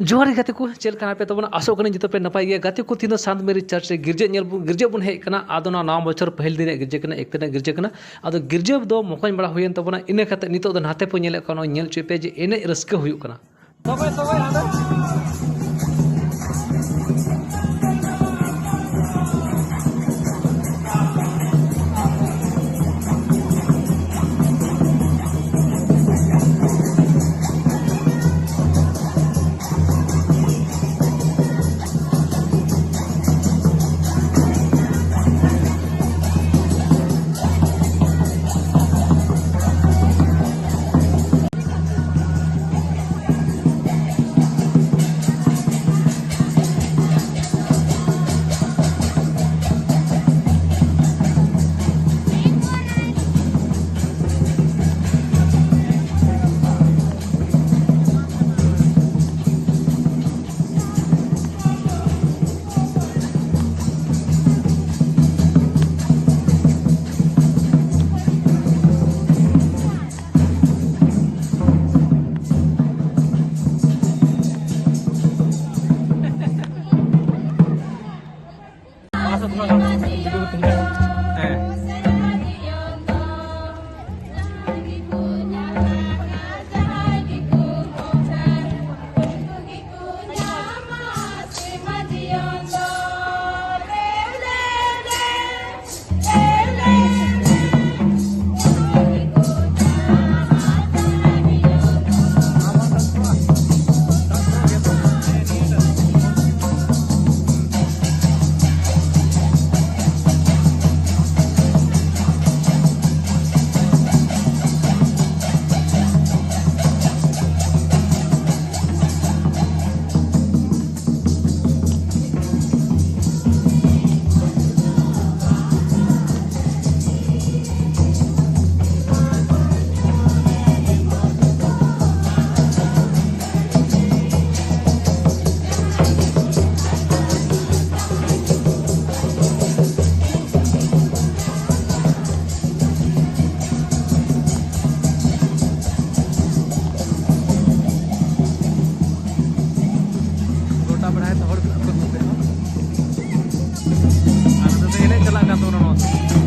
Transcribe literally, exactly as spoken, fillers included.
ᱡᱚᱦᱟᱨ ᱜᱮ ᱜᱟᱛᱮ ᱠᱚ, ᱪᱮᱫ ᱞᱮᱠᱟ ᱢᱮᱱᱟᱜ ᱯᱮ ᱛᱟᱵᱚᱱᱟ? ᱟᱥᱚᱜ ᱠᱟᱹᱱᱟᱹᱧ ᱡᱚᱛᱚ ᱯᱮ ᱱᱟᱯᱟᱭ ᱜᱮᱭᱟ᱾ ᱜᱟᱛᱮ ᱠᱚ, ᱛᱤᱦᱤᱧ ᱫᱚ ᱥᱟᱱᱛ ᱢᱮᱨᱤ ᱪᱟᱨᱪ ᱨᱮ ᱜᱤᱨᱡᱟᱹ ᱧᱮᱞ ᱵᱚᱱ, ᱜᱤᱨᱡᱟᱹ ᱵᱚᱱ ᱦᱮᱡ ᱟᱠᱟᱱᱟ᱾ ᱟᱫᱚ ᱱᱚᱣᱟ ᱱᱟᱣᱟ ᱵᱚᱪᱷᱚᱨ ᱯᱟᱹᱦᱤᱞ ᱫᱤᱱ ᱨᱮᱭᱟᱜ ᱜᱤᱨᱡᱟᱹ ᱠᱟᱱᱟ, ᱮᱠᱛᱟᱹᱨᱤ ᱨᱮᱱᱟᱜ ᱜᱤᱨᱡᱟᱹ ᱠᱟᱱᱟ᱾ ᱟᱫᱚ ᱜᱤᱨᱡᱟᱹ ᱫᱚ ᱢᱚᱠᱚᱧ ᱵᱟᱲᱟ ᱦᱩᱭᱮᱱ ᱛᱟᱵᱚᱱᱟ, ᱤᱱᱟᱹ ᱠᱟᱛᱮ ᱱᱤᱛᱚᱜ ᱫᱚ ᱱᱟᱛᱮ ᱯᱮ ᱧᱮᱞᱮᱫ ᱠᱚᱣᱟ, ᱱᱚᱜᱼᱚᱭ ᱧᱮᱞ ᱦᱚᱪᱚᱭ ᱯᱮ ᱡᱮ ᱮᱱᱮᱡ ᱨᱟᱹᱥᱠᱟᱹ ᱦᱩᱭᱩᱜ ᱠᱟᱱᱟ᱾ ᱦᱚᱲ ᱠᱚ ᱱᱚᱛᱮ ᱦᱚᱸ᱾ ᱟᱨ ᱱᱚᱛᱮ ᱮᱱᱮᱡ ᱪᱟᱞᱟᱜ ᱠᱟᱱ ᱛᱟᱵᱚᱱᱟ ᱱᱚᱣᱟ᱾